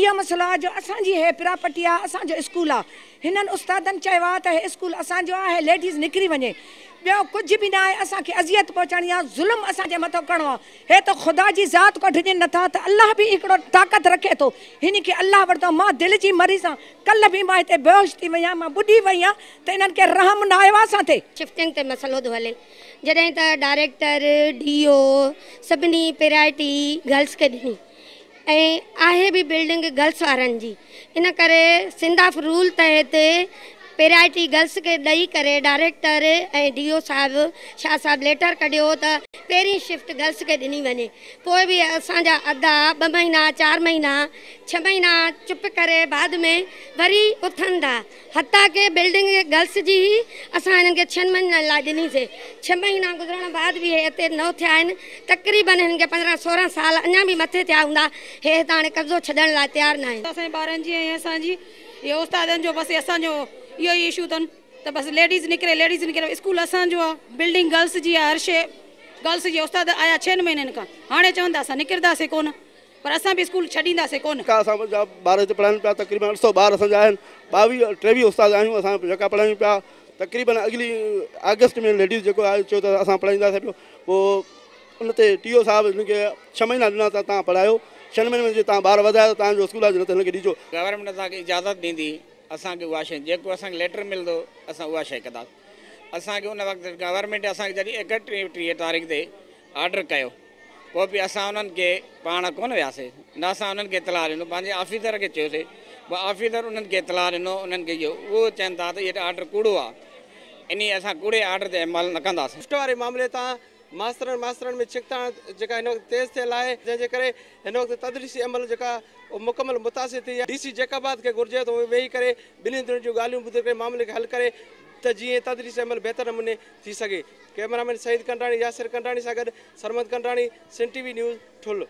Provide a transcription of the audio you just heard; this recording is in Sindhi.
اهو مسئلو آ جو اسان جي هي پراپرٽي آ، اسان جو اسڪول آ. هنن استادن چيو آ ته هي اسڪول اسان جو آ، هي ليڊيز نڪري وڃي. ٻيو ڪجهه به ناهي، اسان کي اذيت پهچائڻي آ، ظلم اسان جي مٿو ڪرڻو آ. هي ته خدا جي ذات کان ڊڄن نٿا ته الله به هڪڙو طاقت رکي ٿو. هن کي الله وٺندو. مان دل جي مريض آن، ڪلهه به مان هتي بيهوش ٿي وئي آهيان، مان ٻڏي وئي آهيان ته انهن کي رحم نه آيو آ اسان تي. شفٽنگ تي مسئلو ٿو هلي، جڏهن ته ڊائريڪٽر، ڊي او سڀني پرائرٽي گرلس کي ڏني ۽ آهي به بلڊنگ گرلس وارن جي، ان ڪري سنڌ آف رول تحت پرائرٽي گرلس کي ڏئي ڪري ڊائريڪٽر ۽ ڊي او صاحب شاهه صاحب ليٽر ڪڍيو ته پهرين شفٽ گرلس کي ڏني وڃي. پوء به اسان جا ادا 2 مهينا، 4 مهينا، 6 مهينا چپ ڪري بعد ۾ وري اٿن ٿا. حتيٰ ڪه بلڊنگ گرلس جي ئي اسان هنن کي 6 مهينن لاء ڏني سي، 6 مهينا گذرڻ بعد به هي اتي نه اٿيا آهن. تقريبن هنن کي 15 16 سال اڃا به مٿي ٿيا هوندا، هي هتان هاڻي قبضو ڇڏڻ لاء تيار نه آهن. اسان جي ٻارن جي ۽ اسان جي اهو استادن جو بس اسان جو اهو ئي اشو اٿن ته بس ليڊيز نڪري، ليڊيز نڪري. اسڪول اسان جو آهي، بلڊنگ گرلس جي آهي، هر شيء گرلس جي. استاد آيا 6 مهينن کان، هاڻي چون ٿا اسان نڪرنداسين ڪونه، پر اسان به اسڪول ڇڏينداسين ڪونه. اسان جا ٻار هتي پڙهائن پيا، تقريبن 800 ٻار اسان جا آهن، 22 23 استاد آهيون اسان جيڪا پڙهايون پيا. تقريبن اڳلي آگسٽ ۾ ليڊيز جيڪو آهي چيو ته اسان پڙهائينداسين پيو. پوء ان تي ٽي او صاحب هن کي 6 مهينا ڏنا ته توهان پڙهايو، 6 مهينن ۾ جي توهان ٻار وڌايا ته توهان جو اسڪول آهي، نه ته هن کي ڏجو. گورنمينٽ اسان کي اجازت ڏيندي، اسان کي اها شيء جيڪو اسان کي ليٽر ملندو اسان اها شيء ڪنداسين. اسان کي ان وقت گورنمينٽ اسان کي جڏهن 31 30 تاريخ تي آرڊر ڪيو، پوء به اسان انهن کي پاڻ ڪونه وياسي، نه اسان انهن کي اطلاع ڏنو، پنهنجي آفيسر کي چيوسي، پوء آفيسر انهن کي اطلاع ڏنو. انهن کي اهو اهو چون ٿا ته اهو آرڊر ڪوڙو آهي، انهي اسان ڪوڙي آرڊر تي عمل نه ڪنداسين. شفٽ واري معاملي تان ماسترن ماسترن ۾ ڇڪتاڻ جيڪا هن وقت تيز ٿيل آهي، جنهن جي ڪري هن وقت تدريسي عمل جيڪا اهو مڪمل متاثر ٿي. ڊي سي جيڪب آباد کي گهرجي ته اهي ويهي ڪري ٻنهي ڌرين جون ڳالهيون ٻڌي ڪري معاملي کي حل ڪري ته جيئن تدريسي عمل بهتر نموني ٿي سگهي. ڪئميرامين سعيد ڪنڊراڻي، ياسر ڪنڊراڻي سان گڏ Sarmad Kandrani, Sindh T V news, Thul.